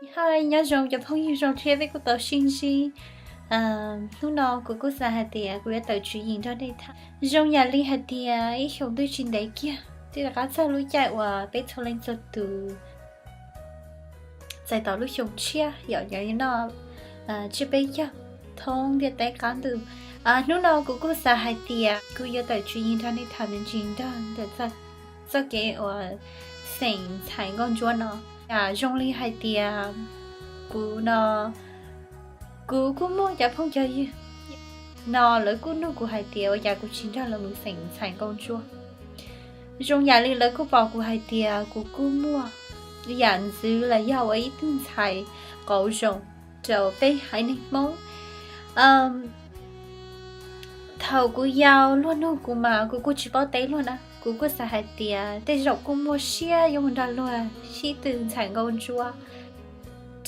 Hi, nyob zoo cov phooj ywg zoo siab peb kuj tau sib ntsib. Hnub no kuv kuj xav hais tias kuv yuav tawm tswv yim nrog nej tham zoo yam li hais tias ib xyoo twb tsis ntev kiag twb rov qab txog lub caij uas peb txhua leej txhua tus txais tau lub xyoo tshiab yom, yog noj tsiab peb caug thoob ntiaj teb qab ntuj. Hnub no kuv kuj xav hais tias kuv yuav tawm tswv yim nrog nej tham me ntsis nrog ntawm txoj kev uas xeem ntxhais nkauj ntsuab no. Zoo li hais tias kuv no, kuv kuj muaj cov phooj cov ywg no lawv kuj nug kuv hais tias ua cas kuv tsis nrog lawv mus xeem ntxhais nkauj ntsuab. Zoo yam li lawv kuj pom kuv hais tias kuv kuj muaj yam ntxwv los yog ua ib tug ntxhais qauv zoo rau peb haiv neeg Hmoob. Thaum kuv yau luag nug kuv mas kuv kuj tsis paub teb luag na, kuv kuj xav hais tias tej zaum kuj muaj siab yuav mus nrog luag sib tw ntxhais nkauj ntsuab.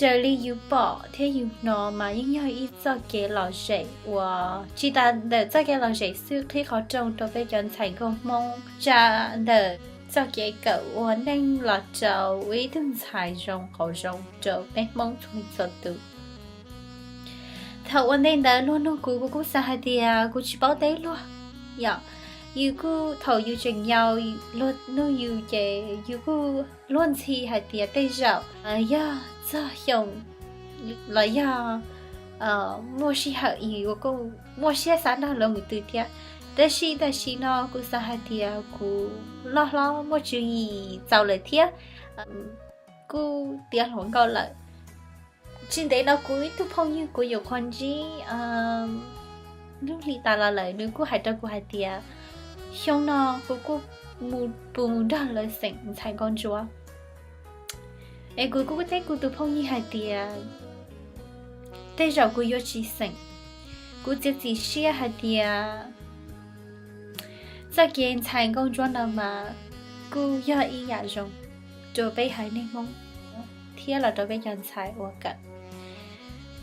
Raws li yus pom thiab yus hnov mas yeej yog ib txoj kev lom zem uas tsis tas ntawm txoj kev lom zem xwb, qhib qhov rooj rau peb cov ntxhais nkauj Hmoob tsa ntawm txoj kev kawm ua neej los rau ua ib tug ntxhais zoo qauv zoo rau peb Hmoob txhua leej txhua tus. Thaum ua ntej ntawd luag nug kuv, kuv kuj xav hais tias kuv tsis paub teb luag. Yog yus kuj thaum yus tseem yau, luag nug yus ces yus kuj luag ntxhi hais tias tej zaum yog txog xyoo los yog muaj sij hawm yus kuj muaj siab xav nrog lawv mus tw thiab. Tab sis tam sim no kuv xav hais tias kuv loj hlob muaj tswv yim txaus lawm thiab kuj tiav hluas nkauj lawm. Tsis ntev no kuv ib tug phooj ywg kuv yuav qhuas ntsib lub hli tas los lawm, nws kuj hais rau kuv hais tias xyoo no kuv kuj mus puas mus nrog lawv xeem ntxhais nkauj ntsuab. Es kuv kuj teb kuv tus phooj ywg hais tias tej zaum kuv yuav tsis xeem. Kuv txiav txim siab hais tias txoj kev ntxhais nkauj ntsuab no mas kuj yog ib yam zoo rau peb haiv neeg Hmoob thiab los rau peb cov ntxhais uas kawm.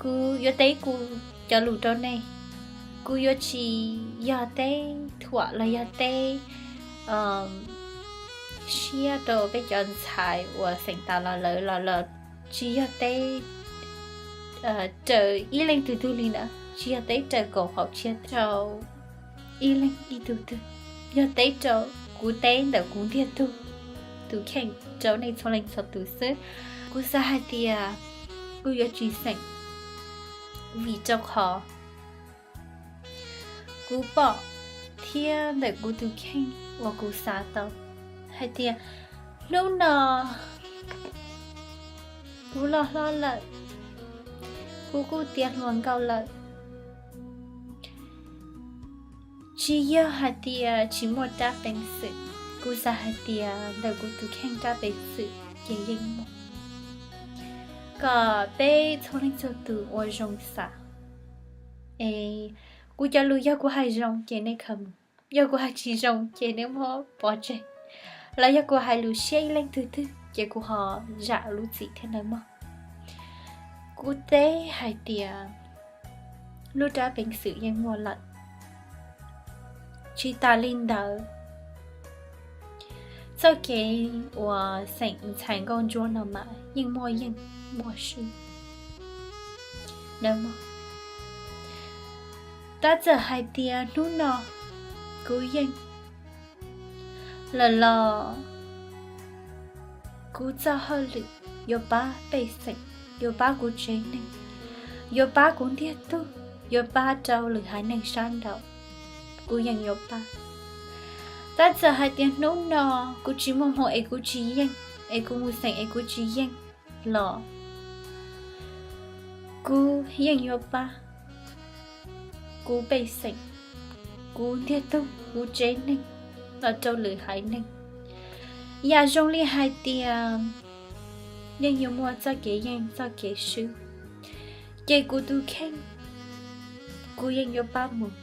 Kuv yuav teb kuv cov lus rau nej, kuv yuav tsis yog teb thuam los yog teb siab rau peb cov ntxhais uas xeem tas los lawm los los tsis yog teb raws ib leej twg twg li ntawd, tsis yog teb raws kaum hauv tsiab rau ib leej ib tug twg, yog teb rau kuv teb ntawm kuv ntiag tug tus kheej rau nej txhua leej txhua tus xwb. Kuv xav hais tias kuv yuav tsis xeem vim rau qhov kuv pom thiab ntawm kuv tus kheej uas kuv xav tau hais tias hnub no kuv loj hlob lawm, kuv kuj tiav hluas nkauj lawm. Tsis yog hais tias tsis muaj rab peev xwm, kuv xav hais tias ntawm kuv tus kheej rab peev xwm ces yeej muaj. Kom peb txhua leej txhua tus ua zoo xav. Es kuv cov lus yog kuv hais zoo ces nej khaws mus, yog kuv hais tsis zoo ces nej muab pov tseg, los yog kuv hais lus siab ib leej twg twg ces kuv ho zam lub txim thiab nawb mog. Kuv teb hais tias lub rab peev xwm yeej muaj lawm. Tsis tas li ntawd, txoj kev uas xeem ntxhais nkauj ntsuab no mas yeej muaj yeej muaj swb nawb mog. Tab txawm hais tias hnub no kuv yeej lawm los kuv txoj hauj lwm yuav pab pej xeem, yuav pab kuv tsev neeg, yuav pab kuv ntiag tug, yuav pab rau lwm haiv neeg sab nraud, kuv yeej yuav pab. Tab txawm hais tias hnub no kuv tsis muaj hmoo es kuv tsis yeej, es kuv mus xeem es kuv tsis yeej los kuv yeej yuav pab kuv pej xeem, kuv ntiag tug, kuv tsev neeg los rau lwm haiv neeg. Yam zoo li hais tias yeej yuav muaj txoj kev yeej txoj kev swb, ces kuv tus kheej kuv yeej yuav pab mus.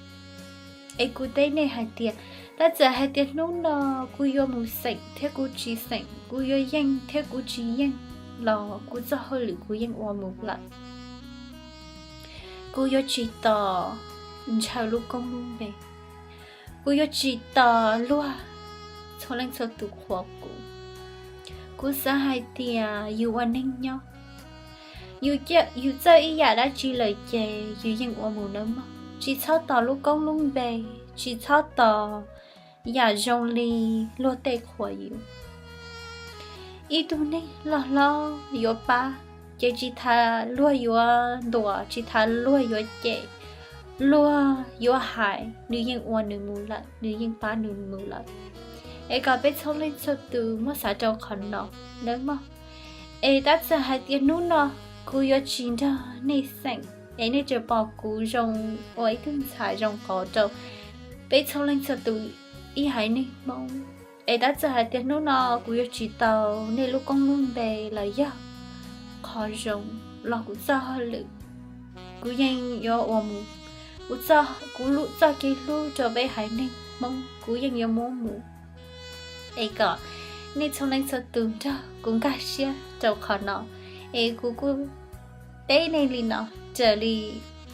Es kuv teb nej hais tias tab txawm hais tias hnub no kuv yuav mus xeem thiab kuv tsis xeem, kuv yuav yeej thiab kuv tsis yeej los kuv txoj hauj lwm kuv yeej ua mus lawm. Kuv yuav tsis tos ntshaw lub koob lub npe, kuv yuav tsis tos luag txhua leej txhua tus qhuas kuv. Kuv xav hais tias yus ua neej nyob, Yus txawj ib yam dab tsi lawm ces yus yeej ua mus nawb mog. Tsis txhob tos lub koob lub npe, tsis txhob tos yam zoo li luag tej qhuas yus. Ib tug neeg loj hlob yuav pab ces tsis tas luag yuav ntuas, tsis tas luag yuav cem, luag yuav hais, nws yeej ua nws mus lawm, nws yeej pab nws mus lawm. Es kom peb txhua leej txhua tus muab xav rau qhov no nawb mog. Es tab txawm hais tias hnub no kuv yuav tsis nrog nej xeem, es nej tsuas pom kuv zoo ua ib tug ntxhais zoo qauv rau peb txhua leej txhua tus ib haiv neeg Hmoob. Es tab txawm hais tias hnub no kuv yuav tsis tau nej lub koob lub npe los yog qhov zoo los kuv txoj hauj lwm, kuv yeej yuav ua mus. Kuv, kuv lub txoj kev hlub rau peb haiv neeg Hmoob kuv yeej yuav muab mus. Es kom nej txhua leej txhua tus nrog kuv nkag siab rau qhov no. Es kuv kuj teb nej li no raws li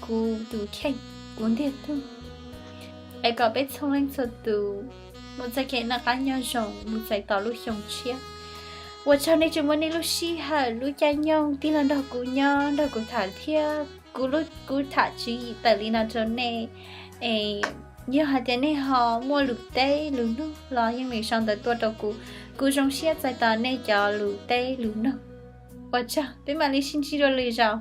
kuv tus kheej, kuv ntiag tug. Es kom peb txhua leej txhua tus mus txais kev noj qab nyob zoo, mus txais tos lub xyoo tshiab. Ua tsaug nej tseem muab nej lub sij hawm lub caij nyoog tig los nrog kuv nyob nrog kuv tham thiab kuv, kuv tham tswv yim tawm li no rau nej. Es yog hais tias nej ho muaj lus teb lus nug los yeej meem sau ntawv tuaj rau kuv, kuv zoo siab txais tos nej cov lus teb lus nug. Ua tsaug, peb mam li sib ntsib dua lwm zaus.